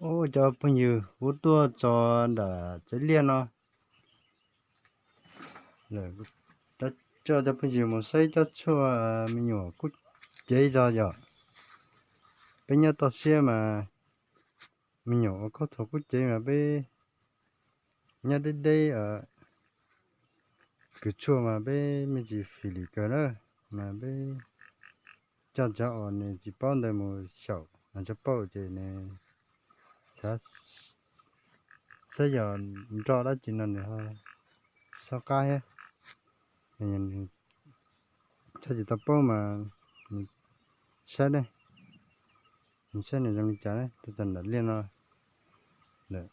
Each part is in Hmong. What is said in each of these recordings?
Ub, cov phooj ywg, kuv tuaj txog nram tsev liaj no, coj cov phooj ywg mus saib cov tshuaj me nyuam kub cev tso yom. Peb nyob toj siab mas me nyuam ua khaub thuas kub cev mas peb nyob deb deb kws tshuaj mas peb me ntsis fim lim kawg na, mas peb coj cov uas nws tsis paub ntawd mus xyaum mas cov paub ces nws xav saib yog nroj dab tsi no nws ho xob qab thiab. Txhob tsis tau paub mas nws saib ne, nws saib nws zoo li cas ne, tuaj txog nram liaj no lawm.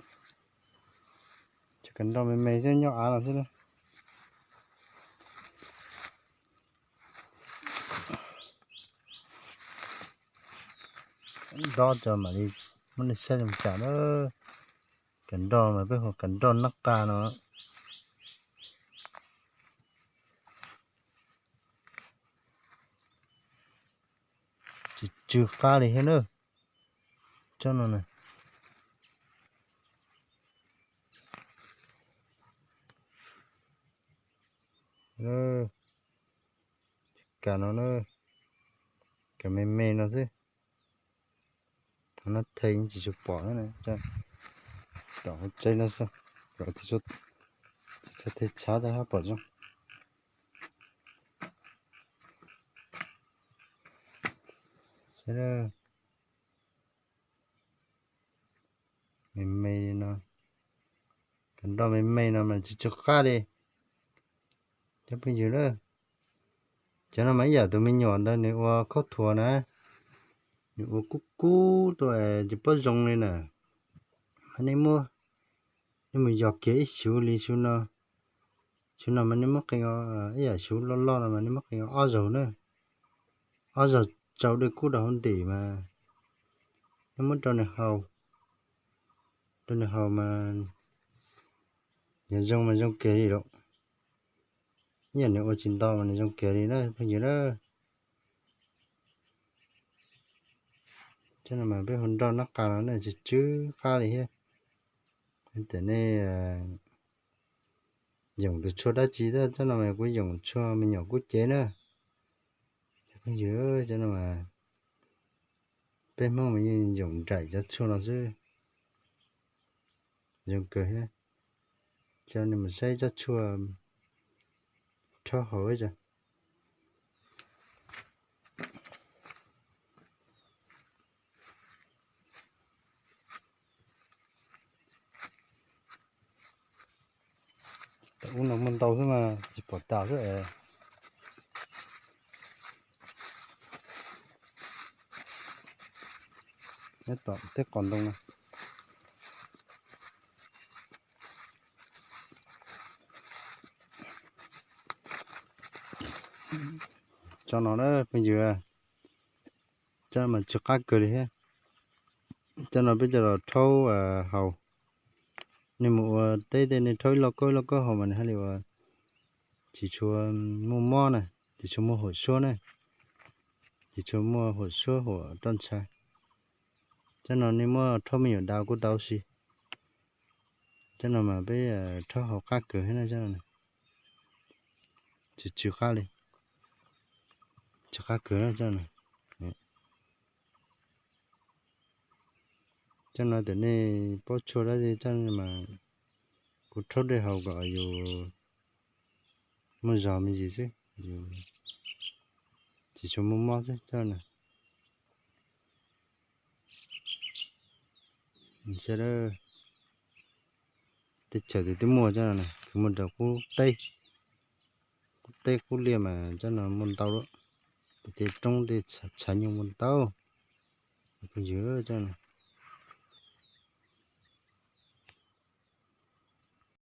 Cov kav nroj me me xwb nyob av no xwb na. Dob tso mam li muab nej saib zoo li cas na. Kav nroj mas peb hu kav nroj nab qa no. Tsis tsw qab li thiab na. Tsob no na. Kav no na, kav me me no xwb. Qhov no thej tsis tshua pom na, tom hauv tsev no xwb, kom tsis tshua thej tshav tau hab pom zoo. Me me no, kav nroj me me no mas tsis tsw qab li. Cov phooj ywg na, cov no mas ib yam tus me nyuam ntawd nws ua khaub thuas na, nws ua kub kub tuaj tsis paub zoo li na. Mas nej muab, nej mus yog kiag ib xyuv li xyuv no, xyuv no mas nej muab qee, ib yam xyuv loj loj no mas nej muab qee ob zaug na, ob zaug tsau dej kub rau hauv ntim mas nej muab rau nws haus, rau nws haus mas yog zoo mas zoo kiag li lawm. Ib yam nws ua tsis ntau mas nws zoo kiag li na phooj ywg na. Cov no mas peb hu nroj nab qa no na, tsis tsw qab li thiab. Tiam nej yoom tus tshuaj dab tsi, cov no mas kuv yoom tshuaj me nyuam kub cev na. Cov phooj ywg, cov no mas peb Hmoob mas yeej yoom nraim cov tshuaj no xwb. Zoo kawg thiab. Coj nej mus saib cov tshuaj rhaub haus ib tso. Tam ub no muaj ntau xwb mas tsis pom tas xwb es. Nyob tom tej qos ntoo no. Tsob no na phooj ywg, tsob no mas tsw qab kawg li thiab. Tsob no peb coj los rhaub haus. Nej mus ua teb tej nej rhaub ib lauj kaub ib lauj kaub haus mas nws haj li ua tsis tshua muaj mob na, tsis tshua muaj huam suab na, tsis tshua muaj huam suab huam roj ntsha. Tsob no nej muab rhaub me nyuam dav kuj tau si. Tsob no mas peb rhaub haus qab kawg thiab na, tsob no tsis tsw qab li, tsw qab kawg na tsob no. Tsob no tias nej paub tshuaj dab tsi tsob no mas kuv rhaub dej haus kom yus muaj zog me ntsis xwb, yus tsis tshua muaj mob xwb tsob no. Teb chaws twg twb muaj tsob no na, kuv muaj rau qub teb, qub teb qub liaj mas tsob no muaj ntau lawm. Tej roob tej tshav nyuj muaj ntau. Phooj ywg, tsob no